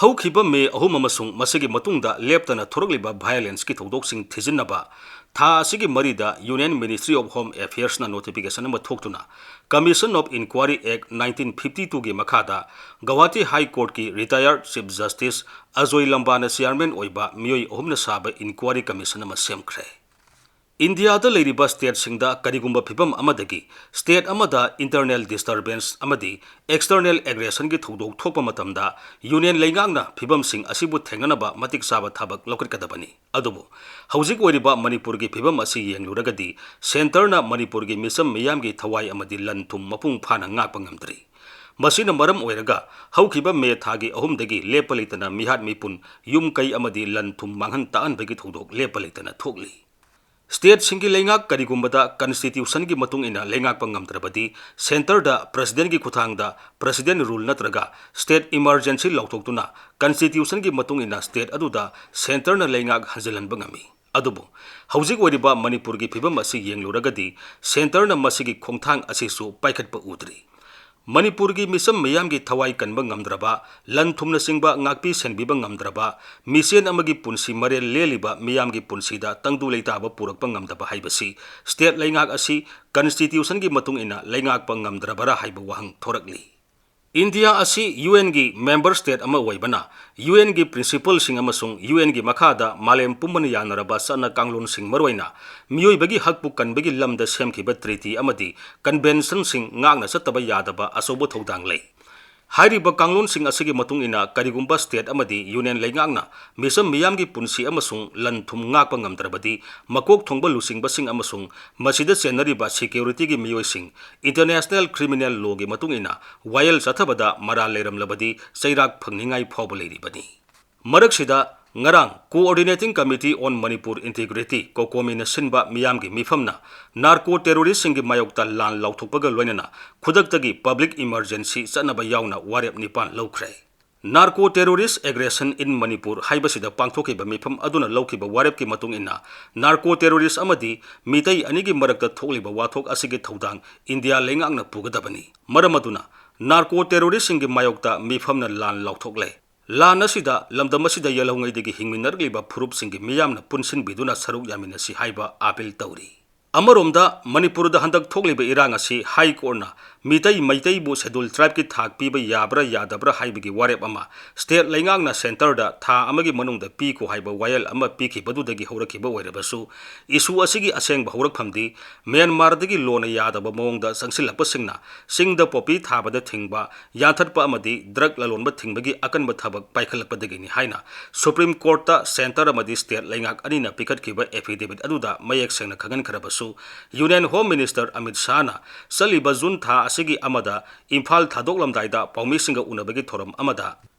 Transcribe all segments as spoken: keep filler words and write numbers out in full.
ꯍꯧꯈꯤꯕ ꯃꯦ ꯑꯍꯨꯝ ꯑꯃꯁꯨꯡ ꯃꯁꯤꯒꯤ ꯃꯇꯨꯡꯗ ꯂꯦꯞꯇꯅ ꯊꯣꯔꯛꯂꯤꯕ violence ꯀꯤ ꯊꯧꯗꯣꯛꯁꯤꯡ ꯊꯤꯖꯤꯟꯅꯕ ꯊꯥ ꯑꯁꯤꯒꯤ ꯃꯔꯤꯗ Union Ministry of Home Affairs ꯅ notification ꯑꯃ ꯊꯣꯛꯇꯨꯅ Commission of Inquiry Act nineteen fifty two ꯒꯤ ꯃꯈꯥꯗ Guwahati High Court ꯀꯤ retired Chief Justice Ajoy ꯂꯝꯕꯥꯅ chairman ꯑꯣꯏꯕ ꯃꯤꯑꯣꯏ ꯑꯍꯨꯝꯅ ꯁꯥꯕ inquiry commission ꯑꯃ ꯁꯦꯝꯈ꯭ꯔꯦ꯫ ꯏꯟꯗꯤꯌꯥꯗ ꯂꯩꯔꯤꯕ state ꯁꯤꯡꯗ ꯀꯔꯤꯒꯨꯝꯕ ꯐꯤꯚꯝ ꯑꯃꯗꯒꯤ state ꯑꯃꯗ internal disturbance ꯑꯃꯗꯤ external aggression ꯒꯤ ꯊꯧꯗꯣꯛ ꯊꯣꯛꯄ ꯃꯇꯝꯗ Union ꯂꯩꯉꯥꯛꯅ ꯐꯤꯚꯝꯁꯤꯡ ꯑꯁꯤꯕꯨ ꯊꯦꯡꯅꯅꯕ ꯃꯇꯤꯛ ꯆꯥꯕ ꯊꯕꯛ ꯂꯧꯈꯠꯀꯗꯕꯅꯤ꯫ ꯑꯗꯨꯕꯨ ꯍꯧꯖꯤꯛ ꯑꯣꯏꯔꯤꯕ ꯃꯅꯤꯄꯨꯔꯒꯤ ꯐꯤꯚꯝ ꯑꯁꯤ ꯌꯦꯡꯂꯨꯔꯒꯗꯤ Centre ꯅ ꯃꯅꯤꯄꯨꯔꯒꯤ ꯃꯤꯆꯝ ꯃꯤꯌꯥꯝꯒꯤ ꯊꯋꯥꯏ ꯑꯃꯗꯤ ꯂꯟ ꯊꯨꯝ ꯃꯄꯨꯡ ꯐꯥꯅ ꯉꯥꯛꯄ ꯉꯝꯗ꯭ꯔꯤ꯫ ꯃꯁꯤꯅ ꯃꯔꯝ ꯑꯣꯏꯔꯒ ꯍꯧꯈꯤꯕ ꯃꯦ ꯊꯥꯒꯤ ꯑꯍꯨꯝꯗꯒꯤ ꯂꯦꯞꯄ ꯂꯩꯇꯅ ꯃꯤꯍꯥꯠ ꯃꯤꯄꯨꯟ, ꯌꯨꯝ ꯀꯩ ꯑꯃꯗꯤ ꯂꯟ ꯊꯨꯝ ꯃꯥꯡꯍꯟ ꯇꯥꯛꯍꯟꯕꯒꯤ ꯊꯧꯗꯣꯛ ꯂꯦꯞꯄ ꯂꯩꯇꯅ ꯊꯣꯛꯂꯤ꯫ State ꯁꯤꯡꯒꯤ ꯂꯩꯉꯥꯛ ꯀꯔꯤꯒꯨꯝꯕꯗ constitution ꯒꯤ ꯃꯇꯨꯡ ꯏꯟꯅ ꯂꯩꯉꯥꯛꯄ ꯉꯝꯗ꯭ꯔꯕꯗꯤ, Centre ꯗ President ꯀꯤ ꯈꯨꯠꯊꯥꯡꯗ President Rule ꯅꯠꯇ꯭ꯔꯒ state emergency ꯂꯥꯎꯊꯣꯛꯇꯨꯅ constitution ꯒꯤ ꯃꯇꯨꯡ ꯏꯟꯅ state ꯑꯗꯨꯗ Centre ꯅ ꯂꯩꯉꯥꯛ ꯍꯟꯖꯤꯜꯍꯟꯕ ꯉꯝꯃꯤ꯫ ꯑꯗꯨꯕꯨ ꯍꯧꯖꯤꯛ ꯑꯣꯏꯔꯤꯕ ꯃꯅꯤꯄꯨꯔꯒꯤ ꯐꯤꯚꯝ ꯑꯁꯤ ꯌꯦꯡꯂꯨꯔꯒꯗꯤ, Centre ꯅ ꯃꯁꯤꯒꯤ ꯈꯣꯡꯊꯥꯡ ꯑꯁꯤꯁꯨ ꯄꯥꯏꯈꯠꯄ ꯎꯗ꯭ꯔꯤ꯫ ꯃꯅꯤꯄꯨꯔꯒꯤ ꯃꯤꯆꯝ ꯃꯤꯌꯥꯝꯒꯤ ꯊꯋꯥꯏ ꯀꯟꯕ ꯉꯝꯗ꯭ꯔꯕ, ꯂꯟ ꯊꯨꯝꯅꯆꯤꯡꯕ ꯉꯥꯛꯄꯤ ꯁꯦꯟꯕꯤꯕ ꯉꯝꯗ꯭ꯔꯕ, ꯃꯤꯆꯦꯟ ꯑꯃꯒꯤ ꯄꯨꯟꯁꯤ ꯃꯔꯦꯜ ꯂꯦꯜꯂꯤꯕ ꯃꯤꯌꯥꯝꯒꯤ ꯄꯨꯟꯁꯤꯗ ꯇꯪꯗꯨ ꯂꯩꯇꯥꯕ ꯄꯨꯔꯛꯄ ꯉꯝꯗꯕ ꯍꯥꯏꯕꯁꯤ state ꯂꯩꯉꯥꯛ ꯑꯁꯤ constitution ꯒꯤ ꯃꯇꯨꯡ ꯏꯟꯅ ꯂꯩꯉꯥꯛꯄ ꯉꯝꯗ꯭ꯔꯕꯔꯥ ꯍꯥꯏꯕ ꯋꯥꯍꯪ ꯊꯣꯔꯛꯂꯤ꯫ ꯏꯟꯗꯤꯌꯥ ꯑꯁꯤ UN ꯒꯤ member state ꯑꯃ ꯑꯣꯏꯕꯅ, UN ꯒꯤ principle ꯁꯤꯡ ꯑꯃꯁꯨꯡ UN ꯒꯤ ꯃꯈꯥꯗ ꯃꯥꯂꯦꯝ ꯄꯨꯝꯕꯅ ꯌꯥꯅꯔꯕ ꯆꯠꯅ ꯀꯥꯡꯂꯣꯟꯁꯤꯡ, ꯃꯔꯨꯑꯣꯏꯅ ꯃꯤꯑꯣꯏꯕꯒꯤ ꯍꯛꯄꯨ ꯀꯟꯕꯒꯤ ꯂꯝꯗ ꯁꯦꯝꯈꯤꯕ treaty ꯑꯃꯗꯤ convention ꯁꯤꯡ ꯉꯥꯛꯅ ꯆꯠꯇꯕ ꯌꯥꯗꯕ ꯑꯆꯧꯕ ꯊꯧꯗꯥꯡ ꯂꯩ꯫ ꯍꯥꯏꯔꯤꯕ ꯀꯥꯡꯂꯣꯟꯁꯤꯡ ꯑꯁꯤꯒꯤ ꯃꯇꯨꯡ ꯏꯟꯅ, ꯀꯔꯤꯒꯨꯝꯕ state ꯑꯃꯗꯤ Union ꯂꯩꯉꯥꯛꯅ ꯃꯤꯆꯝ ꯃꯤꯌꯥꯝꯒꯤ ꯄꯨꯟꯁꯤ ꯑꯃꯁꯨꯡ ꯂꯟ ꯊꯨꯝ ꯉꯥꯛꯄ ꯉꯝꯗ꯭ꯔꯕꯗꯤ, ꯃꯀꯣꯛ ꯊꯣꯡꯕ ꯂꯨꯆꯤꯡꯕꯁꯤꯡ ꯑꯃꯁꯨꯡ ꯃꯁꯤꯗ ꯆꯦꯟꯅꯔꯤꯕ security ꯒꯤ ꯃꯤꯑꯣꯏꯁꯤꯡ International Criminal Law ꯒꯤ ꯃꯇꯨꯡ ꯏꯟꯅ ꯋꯥꯌꯦꯜ ꯆꯠꯊꯕꯗ ꯃꯔꯥꯜ ꯂꯩꯔꯝꯂꯕꯗꯤ ꯆꯩꯔꯥꯛ ꯐꯪꯅꯤꯡꯉꯥꯏ ꯐꯥꯎꯕ ꯂꯩꯔꯤꯕꯅꯤ꯫ ꯃꯔꯛꯁꯤꯗ, ꯉꯔꯥꯡ Coordinating Committee on Manipur Integrity, COCOMI ꯅ ꯁꯤꯟꯕ ꯃꯤꯌꯥꯝꯒꯤ ꯃꯤꯐꯝꯅ narco terrorist ꯁꯤꯡꯒꯤ ꯃꯥꯌꯣꯛꯇ ꯂꯥꯟ ꯂꯥꯎꯊꯣꯛꯄꯒ ꯂꯣꯏꯅꯅ ꯈꯨꯗꯛꯇꯒꯤ public emergency ꯆꯠꯅꯕ ꯌꯥꯎꯅ ꯋꯥꯔꯦꯞ ꯅꯤꯄꯥꯟ ꯂꯧꯈ꯭ꯔꯦ꯫ Narco Terrorist Aggression in Manipur ꯍꯥꯏꯕꯁꯤꯗ ꯄꯥꯡꯊꯣꯛꯈꯤꯕ ꯃꯤꯐꯝ ꯑꯗꯨꯅ ꯂꯧꯈꯤꯕ ꯋꯥꯔꯦꯞꯀꯤ ꯃꯇꯨꯡ ꯏꯟꯅ, narco terrorist ꯑꯃꯗꯤ ꯃꯤꯇꯩ ꯑꯅꯤꯒꯤ ꯃꯔꯛꯇ ꯊꯣꯛꯂꯤꯕ ꯋꯥꯊꯣꯛ ꯑꯁꯤꯒꯤ ꯊꯧꯗꯥꯡ ꯏꯟꯗꯤꯌꯥ ꯂꯩꯉꯥꯛꯅ ꯄꯨꯒꯗꯕꯅꯤ꯫ ꯃꯔꯝ ꯑꯗꯨꯅ narco terrorist ꯁꯤꯡꯒꯤ ꯃꯥꯌꯣꯛꯇ ꯃꯤꯐꯝꯅ ꯂꯥꯟ ꯂꯥꯎꯊꯣꯛꯂꯦ꯫ ꯂꯥꯟ ꯑꯁꯤꯗ ꯂꯝꯗꯝ ꯑꯁꯤꯗ ꯌꯦꯜꯍꯧꯉꯩꯗꯒꯤ ꯍꯤꯡꯃꯤꯟꯅꯔꯛꯂꯤꯕ ꯐꯨꯔꯨꯞꯁꯤꯡꯒꯤ ꯃꯤꯌꯥꯝꯅ ꯄꯨꯟꯁꯤꯟꯕꯤꯗꯨꯅ ꯁꯔꯨꯛ ꯌꯥꯃꯤꯟꯅꯁꯤ ꯍꯥꯏꯕ ꯑꯥꯄꯤꯜ ꯇꯧꯔꯤ꯫ ꯑꯃꯔꯣꯝꯗ, ꯃꯅꯤꯄꯨꯔꯗ ꯍꯟꯗꯛ ꯊꯣꯛꯂꯤꯕ ꯏꯔꯥꯡ ꯑꯁꯤ ꯍꯥꯏ ꯀꯣꯔꯠꯅ ꯃꯤꯇꯩ ꯃꯩꯇꯩꯕꯨ ꯁꯦꯗꯨꯜ ꯇ꯭ꯔꯥꯏꯕꯀꯤ ꯊꯥꯛ ꯄꯤꯕ ꯌꯥꯕ꯭ꯔꯥ ꯌꯥꯗꯕ꯭ꯔꯥ ꯍꯥꯏꯕꯒꯤ ꯋꯥꯔꯦꯞ ꯑꯃ ꯁ꯭ꯇꯦꯠ ꯂꯩꯉꯥꯛꯅ ꯁꯦꯟꯇꯔꯗ ꯊꯥ ꯑꯃꯒꯤ ꯃꯅꯨꯡꯗ ꯄꯤꯈꯣ ꯍꯥꯏꯕ ꯋꯥꯌꯦꯜ ꯑꯃ ꯄꯤꯈꯤꯕꯗꯨꯗꯒꯤ ꯍꯧꯔꯛꯈꯤꯕ ꯑꯣꯏꯔꯕꯁꯨ, ꯏꯁꯨ ꯑꯁꯤꯒꯤ ꯑꯁꯦꯡꯕ ꯍꯧꯔꯛꯐꯝꯗꯤ ꯃ꯭ꯌꯥꯟꯃꯥꯔꯗꯒꯤ ꯂꯣꯟꯅ ꯌꯥꯗꯕ ꯃꯑꯣꯡꯗ ꯆꯪꯁꯤꯜꯂꯛꯄꯁꯤꯡꯅ ꯆꯤꯡꯗ ꯄꯣꯄꯤ ꯊꯥꯕꯗ ꯊꯤꯡꯕ, ꯌꯥꯟꯊꯠꯄ ꯑꯃꯗꯤ ꯗ꯭ꯔꯒ ꯂꯂꯣꯟꯕ ꯊꯤꯡꯕꯒꯤ ꯑꯀꯟꯕ ꯊꯕꯛ ꯄꯥꯏꯈꯠꯂꯛꯄꯗꯒꯤꯅꯤ ꯍꯥꯏꯅ ꯁꯨꯄ꯭ꯔꯤꯝ ꯀꯣꯔꯠꯇ ꯁꯦꯟꯇꯔ ꯑꯃꯗꯤ ꯁ꯭ꯇꯦꯠ ꯂꯩꯉꯥꯛ ꯑꯅꯤꯅ ꯄꯤꯈꯠꯈꯤꯕ ꯑꯦꯐꯤꯗꯦꯕꯤꯠ ꯑꯗꯨꯗ ꯃꯌꯦꯛ ꯁꯦꯡꯅ ꯈꯪꯍꯟꯈ꯭ꯔꯕꯁꯨ, ꯌꯨꯅꯤꯌꯟ ꯍꯣꯝ ꯃꯤꯅꯤꯁꯇꯔ ꯑꯃꯤꯠ ꯁꯥꯍꯅ ꯆꯠꯂꯤꯕ ꯖꯨꯟ ꯊꯥ ꯑꯁꯤꯒꯤ ꯑꯃꯗ ꯏꯝꯐꯥꯜ ꯊꯥꯗꯣꯛꯂꯝꯗꯥꯏꯗ ꯄꯥꯎꯃꯤꯁꯤꯡꯒ ꯎꯅꯕꯒꯤ ꯊꯧꯔꯝ ꯑꯃꯗ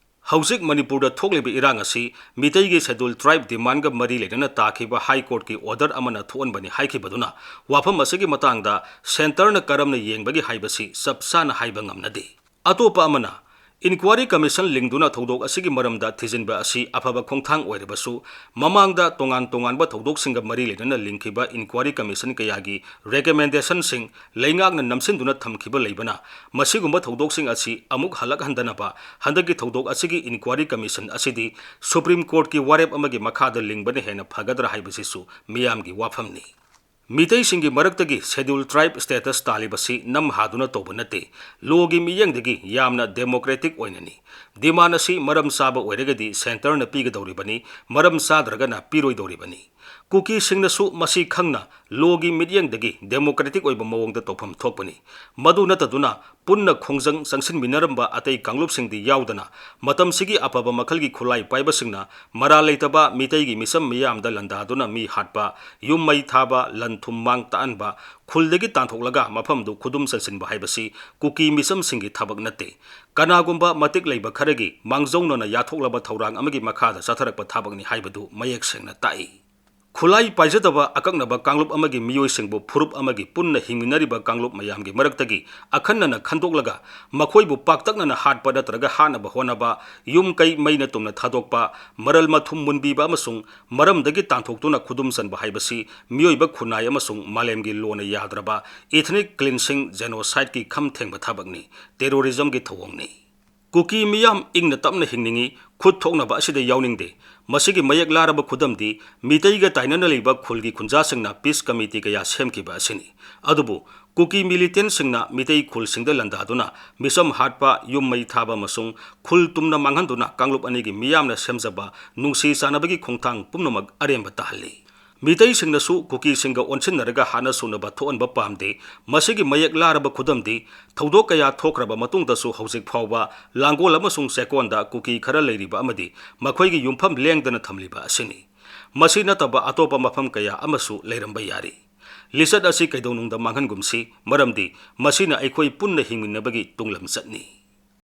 ꯍꯧꯖꯤꯛ ꯃꯅꯤꯄꯨꯔꯗ ꯊꯣꯛꯂꯤꯕ ꯏꯔꯥꯡ ꯑꯁꯤ ꯃꯤꯇꯩꯒꯤ ꯁꯦꯗꯨꯜ ꯇ꯭ꯔꯥꯏꯕ ꯗꯤꯃꯥꯟꯒ ꯃꯔꯤ ꯂꯩꯅꯅ ꯇꯥꯈꯤꯕ ꯍꯥꯏ ꯀꯣꯔꯠꯀꯤ ꯑꯣꯔꯗꯔ ꯑꯃꯅ ꯊꯣꯛꯍꯟꯕꯅꯤ ꯍꯥꯏꯈꯤꯕꯗꯨꯅ, ꯋꯥꯐꯝ ꯑꯁꯤꯒꯤ ꯃꯇꯥꯡꯗ ꯁꯦꯟꯇꯔꯅ ꯀꯔꯝꯅ ꯌꯦꯡꯕꯒꯦ ꯍꯥꯏꯕꯁꯤ ꯆꯞ ꯆꯥꯅ ꯍꯥꯏꯕ ꯉꯝꯅꯗꯦ꯫ ꯑꯇꯣꯞꯄ ꯑꯃꯅ, ꯏꯟꯀ꯭ꯋꯥꯔꯤ ꯀꯃꯤꯁꯟ ꯂꯤꯡꯗꯨꯅ ꯊꯧꯗꯣꯛ ꯑꯁꯤꯒꯤ ꯃꯔꯝꯗ ꯊꯤꯖꯤꯟꯕ ꯑꯁꯤ ꯑꯐꯕ ꯈꯣꯡꯊꯥꯡ ꯑꯣꯏꯔꯕꯁꯨ, ꯃꯃꯥꯡꯗ ꯇꯣꯉꯥꯟ ꯇꯣꯉꯥꯟꯕ ꯊꯧꯗꯣꯛꯁꯤꯡꯒ ꯃꯔꯤ ꯂꯩꯅꯅ ꯂꯤꯡꯈꯤꯕ ꯏꯟꯀ꯭ꯋꯥꯔꯤ ꯀꯃꯤꯁꯟ ꯀꯌꯥꯒꯤ ꯔꯦꯀꯃꯦꯟꯗꯦꯁꯟꯁꯤꯡ ꯂꯩꯉꯥꯛꯅ ꯅꯝꯁꯤꯟꯗꯨꯅ ꯊꯝꯈꯤꯕ ꯂꯩꯕꯅ, ꯃꯁꯤꯒꯨꯝꯕ ꯊꯧꯗꯣꯛꯁꯤꯡ ꯑꯁꯤ ꯑꯃꯨꯛ ꯍꯜꯂꯛꯍꯟꯗꯅꯕ ꯍꯟꯗꯛꯀꯤ ꯊꯧꯗꯣꯛ ꯑꯁꯤꯒꯤ ꯏꯟꯀ꯭ꯋꯥꯔꯤ ꯀꯃꯤꯁꯟ ꯑꯁꯤꯗꯤ ꯁꯨꯄ꯭ꯔꯤꯝ ꯀꯣꯔꯠꯀꯤ ꯋꯥꯔꯦꯞ ꯑꯃꯒꯤ ꯃꯈꯥꯗ ꯂꯤꯡꯕꯅ ꯍꯦꯟꯅ ꯐꯒꯗ꯭ꯔꯥ ꯍꯥꯏꯕꯁꯤꯁꯨ ꯃꯤꯌꯥꯝꯒꯤ ꯋꯥꯐꯝꯅꯤ꯫ ꯃꯤꯇꯩꯁꯤꯡꯒꯤ ꯃꯔꯛꯇꯒꯤ ꯁꯦꯗ꯭ꯌꯨꯜ ꯇ꯭ꯔꯥꯏꯕ ꯁ꯭ꯇꯦꯇꯁ ꯇꯥꯜꯂꯤꯕꯁꯤ ꯅꯝꯍꯥꯗꯨꯅ ꯇꯧꯕ ꯅꯠꯇꯦ꯫ ꯂꯣꯒꯤ ꯃꯤꯠꯌꯦꯡꯗꯒꯤ ꯌꯥꯝꯅ ꯗꯦꯃꯣꯀ꯭ꯔꯦꯇꯤꯛ ꯑꯣꯏꯅꯅꯤ꯫ ꯗꯤꯃꯥꯟ ꯑꯁꯤ ꯃꯔꯝ ꯆꯥꯕ ꯑꯣꯏꯔꯒꯗꯤ ꯁꯦꯟꯇꯔꯅ ꯄꯤꯒꯗꯧꯔꯤꯕꯅꯤ, ꯃꯔꯝ ꯆꯥꯗ꯭ꯔꯒꯅ ꯄꯤꯔꯣꯏꯗꯧꯔꯤꯕꯅꯤ꯫ ꯀꯨꯀꯤꯁꯤꯡꯅꯁꯨ ꯃꯁꯤ ꯈꯪꯅ ꯂꯣꯒꯤ ꯃꯤꯠꯌꯦꯡꯗꯒꯤ ꯗꯦꯃꯣꯀ꯭ꯔꯦꯇꯤꯛ ꯑꯣꯏꯕ ꯃꯑꯣꯡꯗ ꯇꯧꯐꯝ ꯊꯣꯛꯄꯅꯤ꯫ ꯃꯗꯨ ꯅꯠꯇꯗꯨꯅ ꯄꯨꯟꯅ ꯈꯣꯡꯖꯪ ꯆꯪꯁꯤꯟꯃꯤꯟꯅꯔꯝꯕ ꯑꯇꯩ ꯀꯥꯡꯂꯨꯞꯁꯤꯡꯗꯤ ꯌꯥꯎꯗꯅ, ꯃꯇꯝꯁꯤꯒꯤ ꯑꯐꯕ ꯃꯈꯜꯒꯤ ꯈꯨꯠꯂꯥꯏ ꯄꯥꯏꯕꯁꯤꯡꯅ ꯃꯔꯥꯜ ꯂꯩꯇꯕ ꯃꯤꯇꯩꯒꯤ ꯃꯤꯆꯝ ꯃꯤꯌꯥꯝꯗ ꯂꯥꯟꯗꯥꯗꯨꯅ ꯃꯤ ꯍꯥꯠꯄ, ꯌꯨꯝ ꯃꯩ ꯊꯥꯕ, ꯂꯟ ꯊꯨꯝ ꯃꯥꯡ ꯇꯥꯛꯍꯟꯕ, ꯈꯨꯜꯗꯒꯤ ꯇꯥꯟꯊꯣꯛꯂꯒ ꯃꯐꯝꯗꯨ ꯈꯨꯗꯨꯝ ꯆꯟꯁꯤꯟꯕ ꯍꯥꯏꯕꯁꯤ ꯀꯨꯀꯤ ꯃꯤꯆꯝꯁꯤꯡꯒꯤ ꯊꯕꯛ ꯅꯠꯇꯦ꯫ ꯀꯅꯥꯒꯨꯝꯕ ꯃꯇꯤꯛ ꯂꯩꯕ ꯈꯔꯒꯤ ꯃꯥꯡꯖꯧꯅꯅ ꯌꯥꯊꯣꯛꯂꯕ ꯊꯧꯔꯥꯡ ꯑꯃꯒꯤ ꯃꯈꯥꯗ ꯆꯠꯊꯔꯛꯄ ꯊꯕꯛꯅꯤ ꯍꯥꯏꯕꯗꯨ ꯃꯌꯦꯛ ꯁꯦꯡꯅ ꯇꯥꯛꯏ꯫ ꯈꯨꯠꯂꯥꯏ ꯄꯥꯏꯖꯗꯕ ꯑꯀꯛꯅꯕ ꯀꯥꯡꯂꯨꯞ ꯑꯃꯒꯤ ꯃꯤꯑꯣꯏꯁꯤꯡꯕꯨ ꯐꯨꯔꯨꯞ ꯑꯃꯒꯤ ꯄꯨꯟꯅ ꯍꯤꯡꯃꯤꯟꯅꯔꯤꯕ ꯀꯥꯡꯂꯨꯞ ꯃꯌꯥꯝꯒꯤ ꯃꯔꯛꯇꯒꯤ ꯑꯈꯟꯅꯅ ꯈꯟꯗꯣꯛꯂꯒ ꯃꯈꯣꯏꯕꯨ ꯄꯥꯛꯇꯛꯅꯅ ꯍꯥꯠꯄ ꯅꯠꯇ꯭ꯔꯒ ꯍꯥꯠꯅꯕ ꯍꯣꯠꯅꯕ, ꯌꯨꯝ ꯀꯩ ꯃꯩꯅ ꯇꯨꯝꯅ ꯊꯥꯗꯣꯛꯄ, ꯃꯔꯜ ꯃꯊꯨꯝ ꯃꯨꯟꯕꯤꯕ ꯑꯃꯁꯨꯡ ꯃꯔꯝꯗꯒꯤ ꯇꯥꯟꯊꯣꯛꯇꯨꯅ ꯈꯨꯗꯨꯝ ꯆꯟꯕ ꯍꯥꯏꯕꯁꯤ ꯃꯤꯑꯣꯏꯕ ꯈꯨꯟꯅꯥꯏ ꯑꯃꯁꯨꯡ ꯃꯥꯂꯦꯝꯒꯤ ꯂꯣꯅ ꯌꯥꯗ꯭ꯔꯕ ꯏꯊꯅꯤꯛ ꯀ꯭ꯂꯤꯟꯁꯤꯡ ꯖꯦꯅꯣꯁꯥꯏꯗꯀꯤ ꯈꯝ ꯊꯦꯡꯕ ꯊꯕꯛꯅꯤ, ꯇꯦꯔꯣꯔꯤꯖꯝꯒꯤ ꯊꯧꯑꯣꯡꯅꯤ꯫ ꯀꯨꯀꯤ ꯃꯤꯌꯥꯝ ꯏꯪꯅ ꯇꯞꯅ ꯍꯤꯡꯅꯤꯡꯏ, ꯈꯨꯠ ꯊꯣꯛꯅꯕ ꯑꯁꯤꯗ ꯌꯥꯎꯅꯤꯡꯗꯦ꯫ ꯃꯁꯤꯒꯤ ꯃꯌꯦꯛ ꯂꯥꯔꯕ ꯈꯨꯗꯝꯗꯤ ꯃꯤꯇꯩꯒ ꯇꯥꯏꯅꯅ ꯂꯩꯕ ꯈꯨꯜꯒꯤ ꯈꯨꯟꯖꯥꯁꯤꯡꯅ peace committee ꯀꯌꯥ ꯁꯦꯝꯈꯤꯕ ꯑꯁꯤꯅꯤ꯫ ꯑꯗꯨꯕꯨ ꯀꯨꯀꯤ militantꯁꯤꯡꯅ ꯃꯤꯇꯩ ꯈꯨꯜꯁꯤꯡꯗ ꯂꯥꯟꯗꯥꯗꯨꯅ ꯃꯤꯆꯝ ꯍꯥꯠꯄ, ꯌꯨꯝ ꯃꯩ ꯊꯥꯕ ꯑꯃꯁꯨꯡ ꯈꯨꯜ ꯇꯨꯝꯅ ꯃꯥꯡꯍꯟꯗꯨꯅ ꯀꯥꯡꯂꯨꯞ ꯑꯅꯤꯒꯤ ꯃꯤꯌꯥꯝꯅ ꯁꯦꯝꯖꯕ ꯅꯨꯡꯁꯤ ꯆꯥꯟꯅꯕꯒꯤ ꯈꯣꯡꯊꯥꯡ ꯄꯨꯝꯅꯃꯛ ꯑꯔꯦꯝꯕ ꯇꯥꯍꯜꯂꯤ꯫ ꯃꯤꯇꯩꯁꯤꯡꯅꯁꯨ ꯀꯨꯀꯤꯁꯤꯡꯒ ꯑꯣꯟꯁꯤꯟꯅꯔꯒ ꯍꯥꯠꯅ ꯁꯨꯅꯕ ꯊꯣꯛꯍꯟꯕ ꯄꯥꯝꯗꯦ꯫ ꯃꯁꯤꯒꯤ ꯃꯌꯦꯛ ꯂꯥꯔꯕ ꯈꯨꯗꯝꯗꯤ ꯊꯧꯗꯣꯛ ꯀꯌꯥ ꯊꯣꯛꯈ꯭ꯔꯕ ꯃꯇꯨꯡꯗꯁꯨ ꯍꯧꯖꯤꯛ ꯐꯥꯎꯕ ꯂꯥꯡꯒꯣꯜ ꯑꯃꯁꯨꯡ ꯆꯦꯛꯀꯣꯟꯗ ꯀꯨꯀꯤ ꯈꯔ ꯂꯩꯔꯤꯕ ꯑꯃꯗꯤ ꯃꯈꯣꯏꯒꯤ ꯌꯨꯝꯐꯝ ꯂꯦꯡꯗꯅ ꯊꯝꯂꯤꯕ ꯑꯁꯤꯅꯤ꯫ ꯃꯁꯤ ꯅꯠꯇꯕ ꯑꯇꯣꯞꯄ ꯃꯐꯝ ꯀꯌꯥ ꯑꯃꯁꯨ ꯂꯩꯔꯝꯕ ꯌꯥꯔꯤ꯫ ꯂꯤꯆꯠ ꯑꯁꯤ ꯀꯩꯗꯧꯅꯨꯡꯗ ꯃꯥꯡꯍꯟꯒꯨꯝꯁꯤ, ꯃꯔꯝꯗꯤ ꯃꯁꯤꯅ ꯑꯩꯈꯣꯏ ꯄꯨꯟꯅ ꯍꯤꯡꯃꯤꯟꯅꯕꯒꯤ ꯇꯨꯡꯂꯝꯆꯠꯅꯤ꯫